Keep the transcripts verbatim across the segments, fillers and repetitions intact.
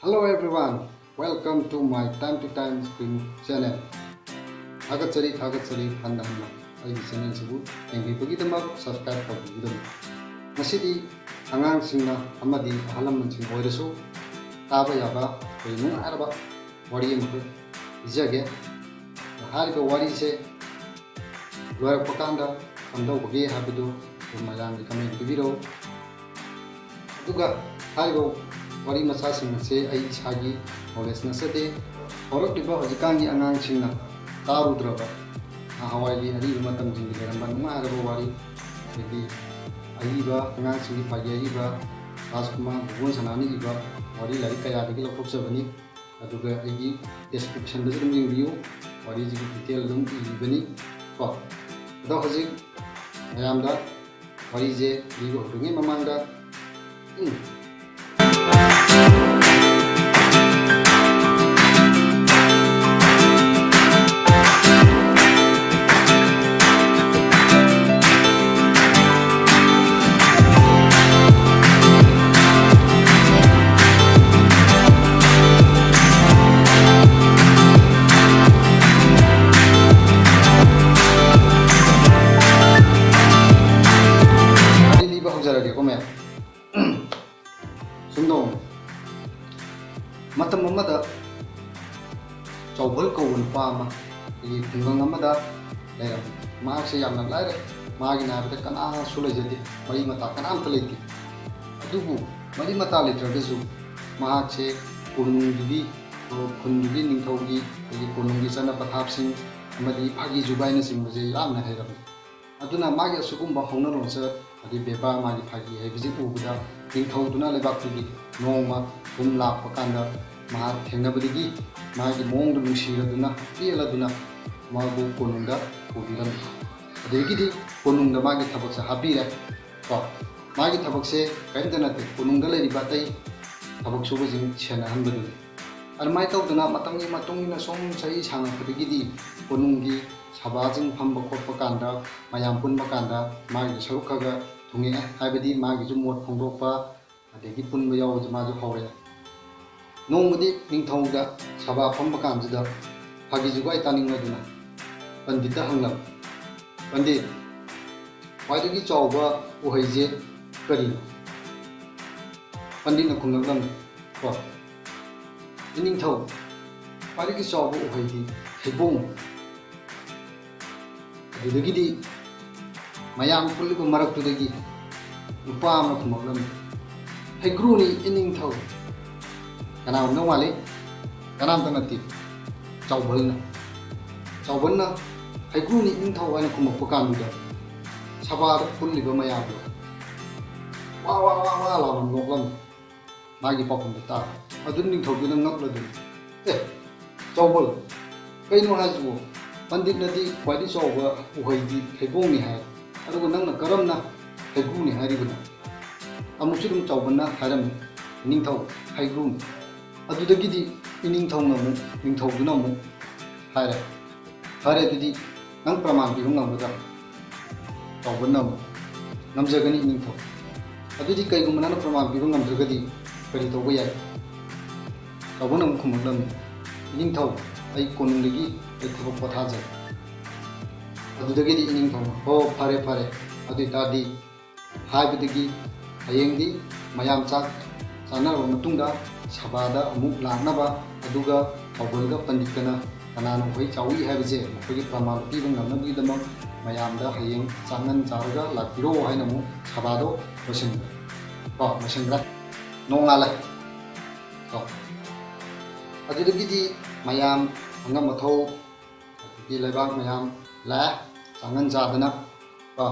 Hello everyone, welcome to my Time to Time Screen channel. ꯊꯥꯒꯠꯆꯔꯤ, ꯊꯥꯒꯠꯆꯔꯤ, ꯍꯟꯅ ꯍꯟꯅ ꯑꯩꯒꯤ channelꯁꯤꯕꯨ ꯌꯦꯡꯕꯤꯕꯒꯤꯗꯃꯛ, subscribe ꯇꯧꯕꯤꯕꯒꯤꯗꯃꯛ꯫ ꯉꯁꯤꯗꯤ ꯑꯉꯥꯡꯁꯤꯡꯅ ꯑꯃꯗꯤ ꯑꯍꯜ ꯂꯃꯟꯁꯤꯡ ꯑꯣꯏꯔꯁꯨ ꯇꯥꯕ ꯌꯥꯕ ꯑꯩꯈꯣꯏ ꯅꯨꯡꯉꯥꯏꯔꯕ ꯋꯥꯔꯤ ꯑꯃꯈꯛ ꯂꯤꯖꯒꯦ꯫ ꯍꯥꯏꯔꯤꯕ ꯋꯥꯔꯤꯁꯦ ꯂꯣꯏꯔꯛꯄ ꯀꯥꯟꯗ ꯀꯝꯗꯧꯕꯒꯦ ꯍꯥꯏꯕꯗꯨ ꯑꯗꯨꯝ ꯃꯌꯥꯝꯒꯤ comment ꯄꯤꯕꯤꯔꯛꯎ꯫ ꯑꯗꯨꯒ ꯍꯥꯏꯔꯤꯕ ꯋꯥꯔꯤ ꯃꯆꯥꯁꯤꯡ ꯑꯁꯦ ꯑꯩ ꯏꯁꯥꯒꯤ knowledge ꯅꯠꯆꯗꯦ꯫ ꯍꯧꯔꯛꯂꯤꯕ ꯍꯧꯖꯤꯛꯀꯥꯟꯒꯤ ꯑꯉꯥꯡꯁꯤꯡꯅ ꯇꯥꯔꯨꯗ꯭ꯔꯕ ꯅꯍꯥꯟꯋꯥꯏꯒꯤ ꯑꯔꯤꯕ ꯃꯇꯝꯁꯤꯡꯒꯤ ꯂꯩꯔꯝꯕ ꯅꯨꯡꯉꯥꯏꯔꯕ ꯋꯥꯔꯤ, ꯑꯗꯒꯤ ꯑꯏꯕ ꯑꯉꯥꯡꯁꯤꯡꯒꯤ ꯐꯥꯒꯤ ꯑꯏꯕ ꯔꯥꯖꯀꯨꯃꯥꯔ ꯕꯨꯕꯣꯟ ꯁꯅꯥꯅ ꯏꯕ ꯋꯥꯔꯤ ꯂꯥꯏꯔꯤꯛ ꯀꯌꯥꯗꯒꯤ ꯂꯧꯊꯣꯛꯆꯕꯅꯤ꯫ ꯑꯗꯨꯒ ꯑꯩꯒꯤ descriptionꯗꯁꯨ ꯑꯗꯨꯝ ꯌꯦꯡꯕꯤꯌꯨ, ꯋꯥꯔꯤꯁꯤꯒꯤ detail ꯑꯗꯨꯝ ꯏꯕꯤꯕꯅꯤ ꯀꯣ꯫ ꯑꯗꯣ ꯍꯧꯖꯤꯛ ꯃꯌꯥꯝꯗ ꯋꯥꯔꯤꯁꯦ ꯂꯤꯕ ꯍꯧꯗ꯭ꯔꯤꯉꯩ ꯃꯃꯥꯡꯗ, ꯎꯝ꯫ ꯋꯥꯔꯤ ꯂꯤꯕ ꯍꯧꯖꯔꯒꯦꯀꯣ ꯃꯌꯥꯝ꯫ ꯁꯨꯝꯗꯧꯕꯅꯤ꯫ ꯃꯇꯝ ꯑꯃꯗ ꯆꯥꯎꯕꯜ ꯀꯧꯕ ꯅꯨꯄꯥ ꯑꯃ ꯑꯩꯈꯣꯏꯒꯤ ꯈꯨꯡꯒꯪ ꯑꯃꯗ ꯂꯩꯔꯝꯃꯤ꯫ ꯃꯍꯥꯛꯁꯦ ꯌꯥꯝꯅ ꯂꯥꯏꯔꯩ꯫ ꯃꯥꯒꯤ ꯅꯥꯕꯗ ꯀꯅꯥꯁꯨ ꯂꯩꯖꯗꯦ, ꯃꯔꯤ ꯃꯇꯥ ꯀꯅꯥꯝꯇ ꯂꯩꯇꯦ꯫ ꯑꯗꯨꯕꯨ ꯃꯔꯤ ꯃꯇꯥ ꯂꯩꯇ꯭ꯔꯒꯁꯨ ꯃꯍꯥꯛꯁꯦ ꯀꯣꯅꯨꯡꯗꯨꯒꯤ, ꯈꯨꯟꯗꯨꯒꯤ ꯅꯤꯡꯊꯧꯒꯤ, ꯑꯩꯈꯣꯏꯒꯤ ꯀꯣꯅꯨꯡꯒꯤ ꯆꯠꯅ ꯄꯊꯥꯞꯁꯤꯡ ꯑꯃꯗꯤ ꯐꯥꯒꯤ ꯖꯨꯒꯥꯏꯅꯆꯤꯡꯕꯁꯦ ꯌꯥꯝꯅ ꯍꯩꯔꯝꯃꯤ꯫ ꯑꯗꯨꯅ ꯃꯥꯒꯤ ꯑꯁꯤꯒꯨꯝꯕ ꯍꯧꯅ ꯂꯣꯟꯆꯠ ꯑꯗꯩ ꯕꯦꯕꯥꯔ, ꯃꯥꯒꯤ ꯐꯥꯒꯤ ꯍꯩꯕꯁꯤ ꯎꯕꯗ ꯅꯤꯡꯊꯧꯗꯨꯅ ꯂꯩꯕꯥꯛꯇꯨꯒꯤ ꯅꯣꯡꯃ ꯁꯨꯝ ꯂꯥꯛꯄ ꯀꯥꯟꯗ ꯃꯍꯥꯛ ꯊꯦꯡꯅꯕꯗꯒꯤ ꯃꯥꯒꯤ ꯃꯑꯣꯡꯗꯨ ꯅꯨꯡꯁꯤꯔꯗꯨꯅ, ꯄꯦꯜꯂꯗꯨꯅ ꯃꯥꯕꯨ ꯀꯣꯅꯨꯡꯗ ꯄꯨꯕꯤꯔꯝꯃꯤ꯫ ꯑꯗꯒꯤꯗꯤ ꯀꯣꯅꯨꯡꯗ ꯃꯥꯒꯤ ꯊꯕꯛꯁꯦ ꯍꯥꯞꯄꯤꯔꯦ꯫ ꯀꯣ, ꯃꯥꯒꯤ ꯊꯕꯛꯁꯦ ꯀꯔꯤꯝꯇ ꯅꯠꯇꯦ, ꯀꯣꯅꯨꯡꯗ ꯂꯩꯔꯤꯕ ꯑꯇꯩ ꯊꯕꯛ ꯁꯨꯕꯁꯤꯡ ꯁꯦꯟꯅꯍꯟꯕꯗꯨꯅꯤ꯫ ꯑꯗꯨꯃꯥꯏꯅ ꯇꯧꯗꯅ ꯃꯇꯝꯒꯤ ꯃꯇꯨꯡ ꯏꯟꯅ ꯁꯨꯝ ꯆꯍꯤ ꯁꯥꯡꯉꯛꯄꯗꯒꯤꯗꯤ ꯀꯣꯅꯨꯡꯒꯤ ꯁꯚꯥꯁꯤꯡ ꯐꯝꯕ ꯈꯣꯠꯄ ꯀꯥꯟꯗ, ꯃꯌꯥꯝ ꯄꯨꯟꯕ ꯀꯥꯟꯗ ꯃꯥꯒꯤꯁꯨ ꯁꯔꯨꯛ ꯈꯔ ꯈꯔ ꯊꯨꯡꯉꯛꯑꯦ꯫ ꯍꯥꯏꯕꯗꯤ ꯃꯥꯒꯤꯁꯨ ꯃꯣꯠ ꯐꯣꯡꯗꯣꯛꯄ, ꯑꯗꯒꯤ ꯄꯨꯟꯕ ꯌꯥꯎꯕꯁꯦ ꯃꯥꯁꯨ ꯍꯧꯔꯛꯑꯦ꯫ ꯅꯣꯡꯃꯗꯤ ꯅꯤꯡꯊꯧꯗ ꯁꯚꯥ ꯐꯝꯕ ꯀꯥꯟꯁꯤꯗ ꯐꯥꯒꯤ ꯖꯨꯒꯥꯏ ꯇꯥꯅꯤꯡꯂꯗꯨꯅ ꯄꯟꯗꯤꯠꯇ ꯍꯪꯂꯝꯃꯤ, "ꯄꯟꯗꯤꯠ, ꯈ꯭ꯋꯥꯏꯗꯒꯤ ꯆꯥꯎꯕ ꯎꯍꯩꯁꯦ ꯀꯔꯤꯅꯣ?" ꯄꯟꯗꯤꯠꯅ ꯈꯨꯝꯂꯛꯂꯝꯃꯤ, "ꯀꯣ, ꯏꯅꯤꯡꯊꯧ, ꯈ꯭ꯋꯥꯏꯗꯒꯤ ꯆꯥꯎꯕ ꯎꯍꯩꯗꯤ ꯍꯩꯕꯣꯡꯅꯤ꯫" ꯑꯗꯨꯗꯒꯤꯗꯤ ꯃꯌꯥꯝ ꯄꯨꯜꯂꯤꯕ ꯃꯔꯛꯇꯨꯗꯒꯤ ꯅꯨꯄꯥ ꯑꯃꯅ ꯈꯨꯝꯃꯛꯂꯝꯃꯤ, "ꯍꯩꯀ꯭ꯔꯨꯅꯤ ꯏꯅꯤꯡꯊꯧ꯫" ꯀꯅꯥ ꯑꯣꯏꯔꯝꯗꯧ ꯃꯥꯜꯂꯤ? ꯀꯅꯥꯝꯇ ꯅꯠꯇꯦ, ꯆꯥꯎꯕꯜꯅ꯫ ꯆꯥꯎꯕꯜꯅ "ꯍꯩꯀ꯭ꯔꯨꯅꯤ ꯏꯅꯤꯡꯊꯧ" ꯍꯥꯏꯅ ꯈꯨꯝꯃꯛꯄ ꯀꯥꯟꯗꯨꯗ ꯁꯚꯥꯗ ꯄꯨꯜꯂꯤꯕ ꯃꯌꯥꯝꯗꯣ ꯋꯥ ꯋꯥ ꯋꯥ ꯋꯥ ꯂꯥꯎꯅ ꯅꯣꯛꯂꯝꯃꯤ꯫ ꯃꯥꯒꯤ ꯄꯥꯎꯈꯨꯝꯗꯣ ꯇꯥꯕ꯫ ꯑꯗꯨ ꯅꯤꯡꯊꯧꯗꯨꯅ ꯉꯛꯂꯗꯨꯅ, "ꯑꯦ, ꯆꯥꯎꯕꯜ, ꯀꯩꯅꯣ ꯍꯥꯏꯁꯤꯕꯣ? ꯄꯟꯗꯤꯠꯅꯗꯤ ꯈ꯭ꯋꯥꯏꯗꯒꯤ ꯆꯥꯎꯕ ꯎꯍꯩꯗꯤ ꯍꯩꯕꯣꯡꯅꯤ ꯍꯥꯏ, ꯑꯗꯨꯒ ꯅꯪꯅ ꯀꯔꯝꯅ ꯍꯩꯀ꯭ꯔꯨꯅꯤ ꯍꯥꯏꯔꯤꯕꯅꯣ?" ꯑꯃꯨꯛꯁꯨ ꯑꯗꯨꯝ ꯆꯥꯎꯕꯜꯅ ꯍꯥꯏꯔꯝꯃꯤ, "ꯏꯅꯤꯡꯊꯧ, ꯍꯩꯀ꯭ꯔꯨꯅꯤ꯫" ꯑꯗꯨꯗꯒꯤꯗꯤ ꯏꯅꯤꯡꯊꯧꯅ ꯑꯃꯨꯛ, ꯅꯤꯡꯊꯧꯗꯨꯅ ꯑꯃꯨꯛ ꯍꯥꯏꯔꯦ, "ꯐꯔꯦ, ꯑꯗꯨꯗꯤ ꯅꯪ ꯄ꯭ꯔꯃꯥꯟ ꯄꯤꯕ ꯉꯝꯒꯗ꯭ꯔꯥ?" ꯆꯥꯎꯕꯜꯅ ꯑꯃꯨꯛ, "ꯉꯝꯖꯒꯅꯤ ꯏꯅꯤꯡꯊꯧ꯫" "ꯑꯗꯨꯗꯤ ꯀꯩꯒꯨꯝꯕ ꯅꯪꯅ ꯄ꯭ꯔꯃꯥꯟ ꯄꯤꯕ ꯉꯝꯗ꯭ꯔꯒꯗꯤ ꯀꯔꯤ ꯇꯧꯕ ꯌꯥꯏ?" ꯆꯥꯎꯕꯜꯅ ꯑꯃꯨꯛ ꯈꯨꯝꯃꯛꯂꯝꯃꯤ, "ꯏꯅꯤꯡꯊꯧ, ꯑꯩ ꯀꯣꯅꯨꯡꯗꯒꯤ ꯑꯩ ꯊꯕꯛ ꯄꯣꯊꯥꯖꯔꯦ꯫" ꯑꯗꯨꯗꯒꯤꯗꯤ ꯏꯅꯤꯡꯊꯧꯅ, "ꯍꯣ, ꯐꯔꯦ, ꯐꯔꯦ, ꯑꯗꯨ ꯑꯣꯏꯇꯥꯔꯗꯤ" ꯍꯥꯏꯕꯗꯒꯤ ꯍꯌꯦꯡꯗꯤ ꯃꯌꯥꯝ ꯆꯥꯛ ꯆꯥꯅꯔꯕ ꯃꯇꯨꯡꯗ ꯁꯚꯥꯗ ꯑꯃꯨꯛ ꯂꯥꯛꯅꯕ, ꯑꯗꯨꯒ ꯆꯥꯎꯕꯜꯒ ꯄꯟꯗꯤꯠꯀꯅ ꯀꯅꯥꯅ ꯎꯍꯩ ꯆꯥꯎꯏ ꯍꯥꯏꯕꯁꯦ ꯃꯈꯣꯏꯒꯤ ꯄ꯭ꯔꯃꯥꯟ ꯄꯤꯕ ꯉꯝꯅꯕꯒꯤꯗꯃꯛ ꯃꯌꯥꯝꯗ ꯍꯌꯦꯡ ꯆꯥꯛꯉꯟ ꯆꯥꯔꯒ ꯂꯥꯛꯄꯤꯔꯣ ꯍꯥꯏꯅ ꯑꯃꯨꯛ ꯁꯚꯥꯗꯣ ꯂꯣꯏꯁꯤꯟꯈ꯭ꯔꯦ꯫ ꯀꯣ, ꯂꯣꯏꯁꯤꯟꯈ꯭ꯔꯦ꯫ ꯅꯣꯡꯉꯥꯜꯂꯦ꯫ ꯀꯣ꯫ ꯑꯗꯨꯗꯒꯤꯗꯤ ꯃꯌꯥꯝ ꯑꯉꯝ ꯑꯊꯧ, ꯑꯗꯒꯤ ꯂꯩꯕꯥꯛ ꯃꯌꯥꯝ ꯂꯥꯛꯑꯦ, ꯆꯥꯛꯉꯟ ꯆꯥꯗꯅ꯫ ꯀꯣ꯫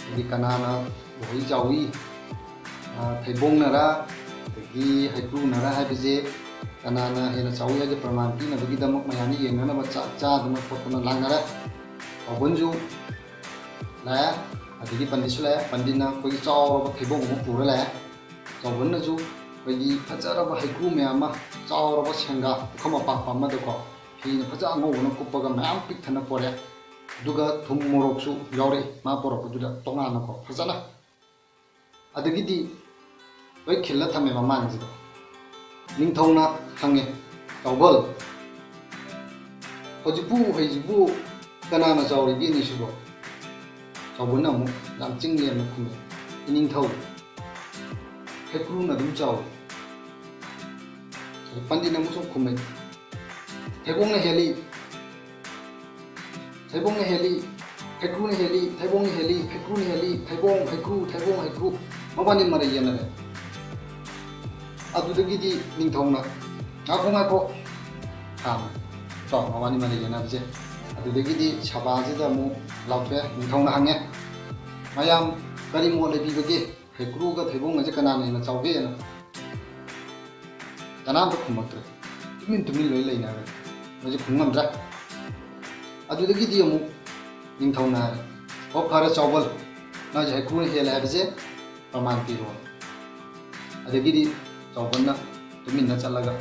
ꯍꯥꯏꯗꯤ ꯀꯅꯥꯅ ꯎꯍꯩ ꯆꯥꯎꯏ, ꯑ, ꯊꯩꯕꯣꯡꯅꯔ, ꯑꯗꯒꯤ ꯍꯩꯀ꯭ꯔꯨꯅꯔ ꯍꯥꯏꯕꯁꯦ ꯀꯅꯥꯅ ꯍꯦꯟꯅ ꯆꯥꯎꯏ ꯍꯥꯏꯕ ꯄ꯭ꯔꯃꯥꯟ ꯄꯤꯅꯕꯒꯤꯗꯃꯛ ꯃꯌꯥꯝꯅ ꯌꯦꯡꯅꯅꯕ ꯆꯥꯛ ꯆꯥꯗꯅ ꯈꯣꯠꯇꯅ ꯂꯥꯡꯅꯔꯦ꯫ ꯆꯥꯎꯕꯜꯁꯨ ꯂꯥꯛꯑꯦ, ꯑꯗꯒꯤ ꯄꯟꯗꯤꯠꯁꯨ ꯂꯥꯛꯑꯦ꯫ ꯄꯟꯗꯤꯠꯅ ꯑꯩꯈꯣꯏꯒꯤ ꯆꯥꯎꯔꯕ ꯊꯩꯕꯣꯡ ꯑꯃ ꯄꯨꯔ ꯂꯥꯛꯑꯦ꯫ ꯆꯥꯎꯕꯜꯅꯁꯨ ꯑꯩꯈꯣꯏꯒꯤ ꯐꯖꯔꯕ ꯍꯩꯀ꯭ꯔꯨ ꯃꯌꯥꯝ ꯑꯃ, ꯆꯥꯎꯔꯕ ꯁꯦꯡꯒꯥ ꯄꯨꯈꯝ ꯑꯄꯥꯛꯄ ꯑꯃꯗꯀꯣ ꯐꯤꯅ ꯐꯖ ꯑꯉꯧꯕꯅ ꯀꯨꯞꯄꯒ ꯃꯌꯥꯝ ꯄꯤꯛ ꯊꯟꯅ ꯄꯣꯔꯛꯑꯦ꯫ ꯑꯗꯨꯒ ꯊꯨꯝ ꯃꯣꯔꯣꯛꯁꯨ ꯌꯥꯎꯔꯛꯏ ꯃꯥ ꯄꯣꯔꯛꯄꯗꯨꯗ ꯇꯣꯉꯥꯟꯅꯀꯣ ꯐꯖꯅ꯫ ꯑꯗꯒꯤꯗꯤ ꯂꯣꯏ ꯈꯤꯜꯂ ꯊꯝꯃꯦ ꯃꯃꯥꯡꯁꯤꯗ꯫ ꯅꯤꯡꯊꯧꯅ ꯍꯪꯉꯦ, "ꯆꯥꯎꯕꯜ, ꯍꯧꯖꯤꯛꯄꯨ ꯎꯍꯩꯁꯤꯕꯨ ꯀꯅꯥꯅ ꯆꯥꯎꯔꯤꯒꯦ ꯑꯅꯤꯁꯤꯕꯣ?" ꯆꯥꯎꯕꯜꯅ ꯑꯃꯨꯛ ꯌꯥꯝ ꯆꯤꯡ ꯂꯦꯝꯅ ꯈꯨꯝꯃꯦ, "ꯏꯅꯤꯡꯊꯧ, ꯍꯩꯀ꯭ꯔꯨꯅ ꯑꯗꯨꯝ ꯆꯥꯎꯏ꯫" ꯄꯟꯗꯤꯠꯅ ꯑꯃꯨꯛꯁꯨ ꯈꯨꯝꯃꯦ, "ꯊꯩꯕꯣꯡꯅ ꯍꯦꯜꯂꯤ, ꯊꯩꯕꯣꯡꯅ ꯍꯦꯜꯂꯤ, ꯍꯩꯀ꯭ꯔꯨꯅ ꯍꯦꯜꯂꯤ, ꯊꯩꯕꯣꯡꯅ ꯍꯦꯜꯂꯤ, ꯍꯩꯀ꯭ꯔꯨꯅ ꯍꯦꯜꯂꯤ, ꯊꯩꯕꯣꯡ, ꯍꯩꯀ꯭ꯔꯨ, ꯊꯩꯕꯣꯡ, ꯍꯩꯀ꯭ꯔꯨ꯫" ꯃꯕꯥꯅꯤ ꯃꯔꯩ ꯌꯦꯠꯅꯔꯦ꯫ ꯑꯗꯨꯗꯒꯤꯗꯤ ꯅꯤꯡꯊꯧꯅ, "ꯉꯥꯏꯈꯣ, ꯉꯥꯏꯈꯣ," ꯈꯥꯝꯃꯦ꯫ ꯀꯣ, ꯃꯕꯥꯅꯤ ꯃꯔꯩ ꯌꯦꯠꯅꯕꯁꯦ꯫ ꯑꯗꯨꯗꯒꯤꯗꯤ ꯁꯚꯥꯁꯤꯗ ꯑꯃꯨꯛ ꯂꯥꯎꯊꯣꯛꯑꯦ꯫ ꯅꯤꯡꯊꯧꯅ ꯍꯪꯉꯦ, "ꯃꯌꯥꯝ ꯀꯔꯤ ꯃꯣꯠ ꯂꯩꯕꯤꯕꯒꯦ? ꯍꯩꯀ꯭ꯔꯨꯒ ꯊꯩꯕꯣꯡꯒꯁꯦ ꯀꯅꯥꯅ ꯍꯦꯟꯅ ꯆꯥꯎꯒꯦꯅ?" ꯀꯅꯥꯝꯇ ꯈꯨꯝꯃꯛꯇ꯭ꯔꯦ꯫ ꯇꯨꯃꯤꯟ ꯇꯨꯃꯤꯟ ꯂꯣꯏ ꯂꯩꯅꯈ꯭ꯔꯦ꯫ ꯃꯣꯏꯁꯦ ꯈꯨꯝ ꯉꯝꯗ꯭ꯔꯦ꯫ ꯑꯗꯨꯗꯒꯤꯗꯤ ꯑꯃꯨꯛ ꯅꯤꯡꯊꯧꯅ ꯍꯥꯏꯔꯦ, "ꯑꯣ, ꯐꯔꯦ ꯆꯥꯎꯕꯜ, ꯅꯪꯁꯦ ꯍꯩꯀ꯭ꯔꯨꯅ ꯍꯦꯜꯂꯦ ꯍꯥꯏꯕꯁꯦ ꯄ꯭ꯔꯃꯥꯟ ꯄꯤꯔꯣ꯫" ꯑꯗꯒꯤꯗꯤ ꯆꯥꯎꯕꯜꯅ ꯇꯨꯃꯤꯟꯅ ꯆꯠꯂꯒ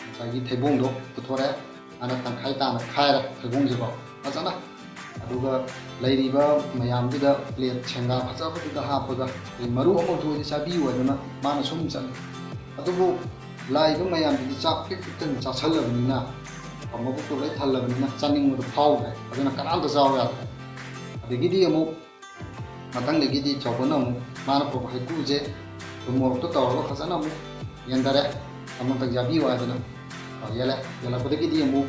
ꯉꯁꯥꯏꯒꯤ ꯊꯩꯕꯣꯡꯗꯣ ꯄꯨꯊꯣꯔꯛꯑꯦ꯫ ꯃꯥꯅ ꯇꯪꯈꯥꯏ ꯇꯥꯅ ꯈꯥꯏꯔꯦ ꯊꯩꯕꯣꯡꯁꯤꯀꯣ ꯐꯖꯅ꯫ ꯑꯗꯨꯒ ꯂꯩꯔꯤꯕ ꯃꯌꯥꯝꯗꯨꯗ ꯄ꯭ꯂꯦꯠ ꯁꯦꯡꯒꯥ ꯐꯖꯕꯗꯨꯗ ꯍꯥꯞꯄꯒ, ꯑꯗꯩ ꯃꯔꯨ ꯑꯃ ꯍꯨꯟꯗꯣꯛꯑꯗꯤ ꯆꯥꯕꯤꯌꯨ ꯍꯥꯏꯗꯅ ꯃꯥꯅ ꯁꯨꯝ ꯆꯠꯂꯤ꯫ ꯑꯗꯨꯕꯨ ꯂꯥꯛꯏꯕ ꯃꯌꯥꯝꯗꯨꯗꯤ ꯆꯥꯛ ꯄꯤꯛ ꯄꯤꯛꯇꯅ ꯆꯥꯁꯜꯂꯕꯅꯤꯅ, ꯃꯕꯨꯛꯇꯣ ꯂꯣꯏ ꯊꯜꯂꯕꯅꯤꯅ ꯆꯥꯅꯤꯡꯕꯗꯣ ꯐꯥꯎꯗ꯭ꯔꯦ꯫ ꯑꯗꯨꯅ ꯀꯅꯥꯝꯇ ꯆꯥꯎ ꯌꯥꯗ꯭ꯔꯦ꯫ ꯑꯗꯒꯤꯗꯤ ꯑꯃꯨꯛ ꯃꯊꯪꯗꯒꯤꯗꯤ ꯆꯥꯎꯕꯅ ꯑꯃꯨꯛ ꯃꯥꯅ ꯄꯨꯔꯛꯄ ꯍꯩꯀ꯭ꯔꯨꯁꯦ ꯊꯨꯝ ꯃꯣꯔꯣꯛꯇꯣ ꯇꯧꯔꯒ ꯐꯖꯅ ꯑꯃꯨꯛ ꯌꯦꯟꯊꯔꯦ꯫ "ꯑꯃꯨꯛꯇꯪ ꯆꯥꯕꯤꯌꯨ" ꯍꯥꯏꯗꯅ ꯌꯦꯜꯂꯦ꯫ ꯌꯦꯜꯂꯛꯄꯗꯒꯤꯗꯤ ꯑꯃꯨꯛ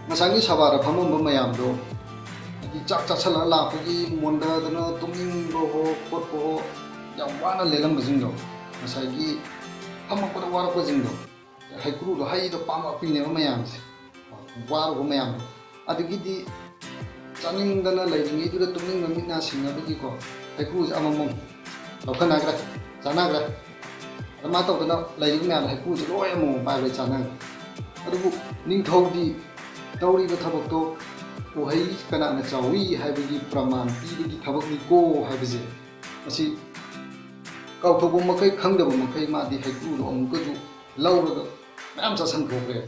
ꯉꯁꯥꯏꯒꯤ ꯁꯚꯥꯗ ꯐꯝꯃꯝꯕ ꯃꯌꯥꯝꯗꯣ, ꯍꯥꯏꯗꯤ ꯆꯥꯛ ꯆꯥꯁꯜꯂꯒ ꯂꯥꯛꯄꯒꯤ ꯃꯣꯟꯗꯗꯅ ꯇꯨꯝꯅꯤꯡꯕ ꯍꯣ ꯈꯣꯠꯄ ꯍꯣ ꯌꯥꯝ ꯋꯥꯅ ꯂꯦꯜꯂꯝꯕꯁꯤꯡꯗꯣ, ꯉꯁꯥꯏꯒꯤ ꯐꯝꯃꯛꯄꯗ ꯋꯥꯔꯛꯄꯁꯤꯡꯗꯣ, ꯍꯩꯀ꯭ꯔꯨꯗꯣ, ꯍꯩꯗꯣ ꯄꯥꯝꯃꯛꯄꯤꯅꯦꯕ ꯃꯌꯥꯝꯁꯦ꯫ ꯋꯥꯔꯨꯕ ꯃꯌꯥꯝꯗꯣ꯫ ꯑꯗꯒꯤꯗꯤ ꯆꯥꯅꯤꯡꯗꯅ ꯂꯩꯔꯤꯉꯩꯗꯨꯗ ꯇꯨꯝꯅꯤꯡꯕ ꯃꯤꯠ ꯅꯥ ꯁꯤꯡꯅꯕꯒꯤꯀꯣ, ꯍꯩꯀ꯭ꯔꯨꯁꯦ ꯑꯃꯃꯝ ꯂꯧꯈꯠꯅꯈ꯭ꯔꯦ, ꯆꯥꯅꯈ꯭ꯔꯦ꯫ ꯑꯗꯨꯃꯥꯏꯅ ꯇꯧꯗꯅ ꯂꯩꯔꯤꯕ ꯃꯌꯥꯝꯗꯣ ꯍꯩꯀ꯭ꯔꯨꯁꯦ ꯂꯣꯏ ꯑꯃꯃꯝ ꯄꯥꯏꯕꯩ ꯆꯥꯅꯈ꯭ꯔꯦ꯫ ꯑꯗꯨꯕꯨ ꯅꯤꯡꯊꯧꯗꯤ ꯇꯧꯔꯤꯕ ꯊꯕꯛꯇꯣ, ꯎꯍꯩ ꯀꯅꯥꯅ ꯆꯥꯎꯏ ꯍꯥꯏꯕꯒꯤ ꯄ꯭ꯔꯃꯥꯟ ꯄꯤꯕꯒꯤ ꯊꯕꯛꯅꯤꯀꯣ ꯍꯥꯏꯕꯁꯦ, ꯃꯁꯤ ꯀꯥꯎꯊꯣꯛꯄ ꯃꯈꯩ, ꯈꯪꯗꯕ ꯃꯈꯩ ꯃꯥꯗꯤ ꯍꯩꯀ꯭ꯔꯨꯗꯣ ꯑꯃꯨꯛꯀꯁꯨ ꯂꯧꯔꯒ ꯃꯌꯥꯝ ꯆꯥꯁꯟꯊꯣꯛꯈ꯭ꯔꯦ꯫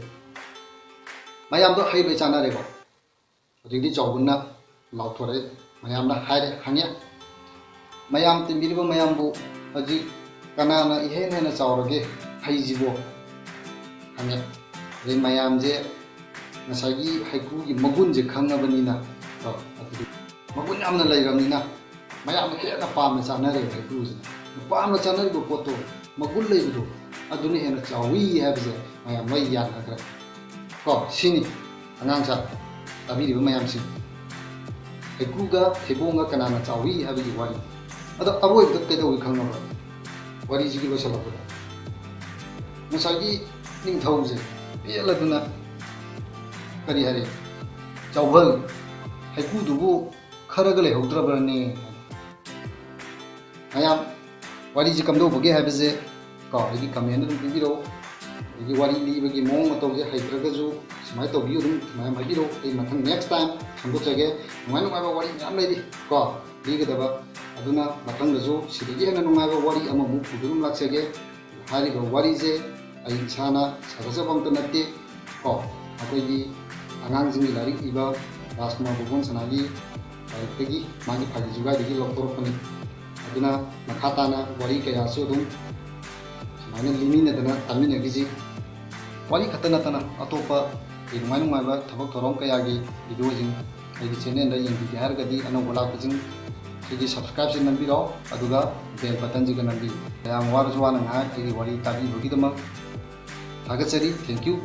ꯃꯌꯥꯝꯗꯣ ꯍꯩ ꯂꯣꯏ ꯆꯥꯅꯔꯦꯀꯣ꯫ ꯍꯧꯖꯤꯛꯇꯤ ꯆꯥꯎꯕꯅ ꯂꯥꯎꯊꯣꯔꯛꯑꯦ, ꯃꯌꯥꯝꯅ ꯍꯥꯏꯔꯦ, ꯍꯪꯉꯦ꯫ ꯃꯌꯥꯝ ꯇꯤꯟꯕꯤꯔꯤꯕ ꯃꯌꯥꯝꯕꯨ ꯍꯧꯖꯤꯛ ꯀꯅꯥꯅ ꯏꯍꯦꯟ ꯍꯦꯟꯅ ꯆꯥꯎꯔꯒꯦ? ꯍꯩꯁꯤꯕꯣ ꯍꯪꯉꯦ꯫ ꯑꯗꯩ ꯃꯌꯥꯝꯁꯦ ꯉꯁꯥꯏꯒꯤ ꯍꯩꯀ꯭ꯔꯨꯒꯤ ꯃꯒꯨꯟꯁꯦ ꯈꯪꯉꯕꯅꯤꯅ, ꯀꯣ, ꯑꯗꯨꯗꯤ ꯃꯒꯨꯟ ꯌꯥꯝꯅ ꯂꯩꯔꯕꯅꯤꯅ ꯃꯌꯥꯝꯅ ꯍꯦꯟꯅ ꯄꯥꯝꯅ ꯆꯥꯅꯔꯦꯕ ꯍꯩꯀ꯭ꯔꯨꯁꯤꯅ꯫ ꯄꯥꯝꯅ ꯆꯥꯅꯔꯤꯕ ꯄꯣꯠꯇꯣ, ꯃꯒꯨꯟ ꯂꯩꯕꯗꯣ, ꯑꯗꯨꯅ ꯍꯦꯟꯅ ꯆꯥꯎꯏ ꯍꯥꯏꯕꯁꯦ ꯃꯌꯥꯝ ꯂꯣꯏ ꯌꯥꯅꯈ꯭ꯔꯦ꯫ ꯀꯣ, ꯁꯤꯅꯤ ꯑꯉꯥꯡ ꯁꯥ ꯇꯥꯕꯤꯔꯤꯕ ꯃꯌꯥꯝꯁꯤꯡ, ꯍꯩꯀ꯭ꯔꯨꯒ ꯊꯩꯕꯣꯡꯒ ꯀꯅꯥꯅ ꯆꯥꯎꯏ ꯍꯥꯏꯕꯒꯤ ꯋꯥꯔꯤ꯫ ꯑꯗꯣ ꯑꯔꯣꯏꯕꯗ ꯀꯩꯗꯧꯏ ꯈꯪꯉꯕ꯭ꯔꯥ? ꯋꯥꯔꯤꯁꯤꯒꯤ ꯂꯣꯏꯁꯤꯜꯂꯛꯄꯗ ꯉꯁꯥꯏꯒꯤ ꯅꯤꯡꯊꯧꯁꯦ ꯄꯦꯜꯂꯗꯨꯅ ꯀꯔꯤ ꯍꯥꯏꯔꯦ? ꯆꯥꯎꯍꯜ, ꯍꯩꯀ꯭ꯔꯨꯗꯨꯕꯨ ꯈꯔꯒ ꯂꯩꯍꯧꯗ꯭ꯔꯕ꯭ꯔꯅꯦ? ꯃꯌꯥꯝ, ꯋꯥꯔꯤꯁꯤ ꯀꯝꯗꯧꯕꯒꯦ ꯍꯥꯏꯕꯁꯦ, ꯀꯣ, ꯑꯩꯒꯤ comment ꯑꯗꯨꯝ ꯄꯤꯕꯤꯔꯛꯎ꯫ ꯑꯩꯒꯤ ꯋꯥꯔꯤ ꯂꯤꯕꯒꯤ ꯃꯑꯣꯡ ꯃꯇꯧꯁꯦ ꯍꯩꯇ꯭ꯔꯒꯁꯨ ꯁꯨꯃꯥꯏꯅ ꯇꯧꯕꯤꯌꯨ, ꯑꯗꯨꯝ ꯃꯌꯥꯝ ꯍꯥꯏꯕꯤꯔꯛꯎ꯫ ꯑꯩ ꯃꯊꯪ next time ꯁꯦꯝꯗꯣꯛꯆꯒꯦ꯫ ꯅꯨꯡꯉꯥꯏ ꯅꯨꯡꯉꯥꯏꯕ ꯋꯥꯔꯤ ꯃꯌꯥꯝ ꯂꯩꯔꯤ, ꯀꯣ, ꯂꯤꯒꯗꯕ꯫ ꯑꯗꯨꯅ ꯃꯊꯪꯗꯁꯨ ꯁꯤꯗꯒꯤ ꯍꯦꯟꯅ ꯅꯨꯡꯉꯥꯏꯕ ꯋꯥꯔꯤ ꯑꯃꯃꯨꯛ ꯄꯨꯗꯨꯅ ꯂꯥꯛꯆꯒꯦ꯫ ꯍꯥꯏꯔꯤꯕ ꯋꯥꯔꯤꯁꯦ ꯑꯩ ꯏꯁꯥꯅ ꯁꯥꯒꯠꯆꯕ ꯑꯝꯇ ꯅꯠꯇꯦ, ꯀꯣ, ꯑꯩꯈꯣꯏꯒꯤ ꯑꯉꯥꯡꯁꯤꯡꯒꯤ ꯂꯥꯏꯔꯤꯛ ꯏꯕ ꯔꯥꯖꯀꯨꯃꯥꯔ ꯕꯣꯕꯣꯟ ꯁꯅꯥꯒꯤ ꯂꯥꯏꯔꯤꯛꯇꯒꯤ, ꯃꯥꯒꯤ ꯐꯥꯒꯤ ꯖꯨꯒꯥꯏꯗꯒꯤ ꯂꯧꯊꯣꯔꯛꯄꯅꯤ꯫ ꯑꯗꯨꯅ ꯃꯈꯥ ꯇꯥꯅ ꯋꯥꯔꯤ ꯀꯌꯥꯁꯨ ꯑꯗꯨꯝ ꯁꯨꯃꯥꯏꯅ ꯂꯤꯃꯤꯟꯅꯗꯅ ꯇꯥꯃꯤꯟꯅꯈꯤꯁꯤ꯫ ꯋꯥꯔꯤ ꯈꯛꯇ ꯅꯠꯇꯅ ꯑꯇꯣꯞꯄ ꯑꯩ ꯅꯨꯡꯉꯥꯏ ꯅꯨꯡꯉꯥꯏꯕ ꯊꯕꯛ ꯊꯧꯔꯝ ꯀꯌꯥꯒꯤ videoꯁꯤꯡ ꯑꯩꯒꯤ channelꯗ ꯌꯦꯡꯕꯤꯒꯦ ꯍꯥꯏꯔꯒꯗꯤ ꯑꯅꯧꯕ ꯂꯥꯛꯄꯁꯤꯡ ꯁꯤꯒꯤ subscribeꯁꯤ ꯅꯝꯕꯤꯔꯣ, ꯑꯗꯨꯒ bell buttonꯁꯤꯒ ꯅꯝꯕꯤꯌꯨ꯫ ꯃꯌꯥꯝ ꯋꯥꯔꯁꯨ ꯋꯥꯅ ꯉꯥꯏꯍꯥꯛ ꯑꯩꯒꯤ ꯋꯥꯔꯤ ꯇꯥꯕꯤꯕꯒꯤꯗꯃꯛ ꯊꯥꯒꯠꯆꯔꯤ꯫ Thank you꯫